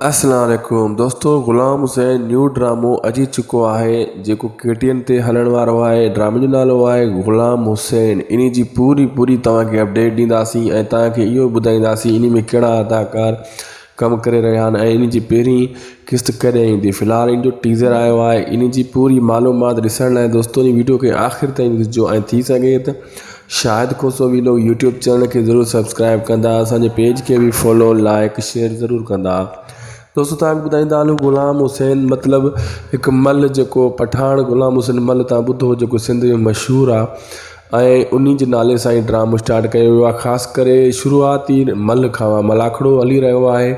السلام عليڪم دوستو غلام حسين نيو ڊرامو اچي چڪو آهي جيڪو ڪي ٽي اين تي هلڻ وارو آهي ڊرامي جو نالو آهي غلام حسين انهي جي پوري پوري توهان کي اپڊيٽ ڏينداسين ۽ توهان کي اهو ٻڌائينداسين انهي ۾ ڪهڙا اداڪار ڪم ڪري رهيا آهن ۽ انهي جي پهرين قسط ڪڏهن ايندي في الحال ان جو ٽيزر آيو آهي انهي جي پوري معلومات ڏسڻ لاء دوستو انهي ويڊيو کي آخر تائين ڏسجو ۽ ٿي سگهي ته Shahid Khoso vlog YouTube channel کي ضرور سبسڪرائب ڪندا اسان جي پيج کي به فالو لائڪ شيئر ضرور ڪندا دوستو تان ٻڌائيندا هلون غلام حسين مطلب هڪ مل جيڪو پٺاڻ غلام حسين مل تان ٻڌو جيڪو سنڌ ۾ مشهور آ ۽ انهي جي نالي سان هي ڊرامو اسٽارٽ ڪيو ويو آهي خاص ڪري شروعات ئي ملهه کان آهي ملاکڙو هلي رهيو آهي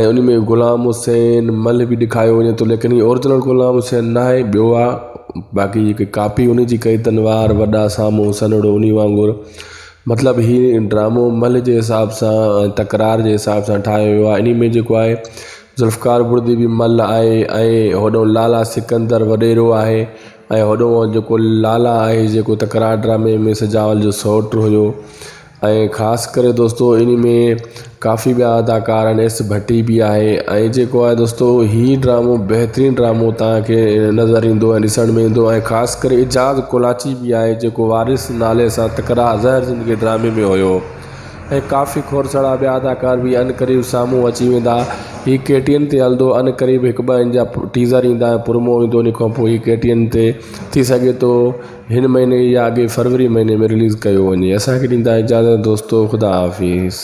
۽ ان ۾ غلام حسين ملهه به ڏيکاريو وڃي ٿو ليڪن هي اورجنل غلام حسين نه آهي ٻيو آهي باقي جيڪي ڪاپي ان جي ڪئي اٿن وار وڏا سامهون سنهڙو انهي وانگر مطلب هي ڊرامو ملهه جي حساب سان ۽ تڪرار جي حساب سان ٺاهيو ويو آهي انهي ۾ جيڪو آهي ذوالفقار بڙدي به ملهه آهي ۽ هوڏو لالا سڪندر وڏيرو آهي ۽ هوڏو جيڪو لالا آهي جيڪو تڪرار ڊرامي ۾ سجاول جو سئوٽ هيو ۽ خاص ڪري دوستو انهي ۾ ڪافي ٻيا اداڪار آهن ايس ڀٽي به آهي ۽ جيڪو آهي دوستو هي ڊرامو بهترين ڊرامو توهان کي نظر ايندو ۽ ڏسڻ ۾ ايندو ۽ خاص ڪري اعجاز ڪولاچي به آهي جيڪو وارث نالي سان تڪرار زهر زندگي ڊرامي ۾ هيو. ۽ ڪافي کوڙ سارا ٻيا اداڪار به عنقريب سامهون اچي ويندا. هي ڪي ٽي اين تي هلندو عنقريب هڪ ٻه ان جا ٽيزر ايندا ۽ پرومو ايندو ان کان پوء هي ڪي ٽي اين تي ٿي سگهي ٿو هن مهيني يا اڳي فروري مهيني ۾ رليز ڪيو وڃي اسان کي ڏيندا اجازت دوستو خدا حافظ.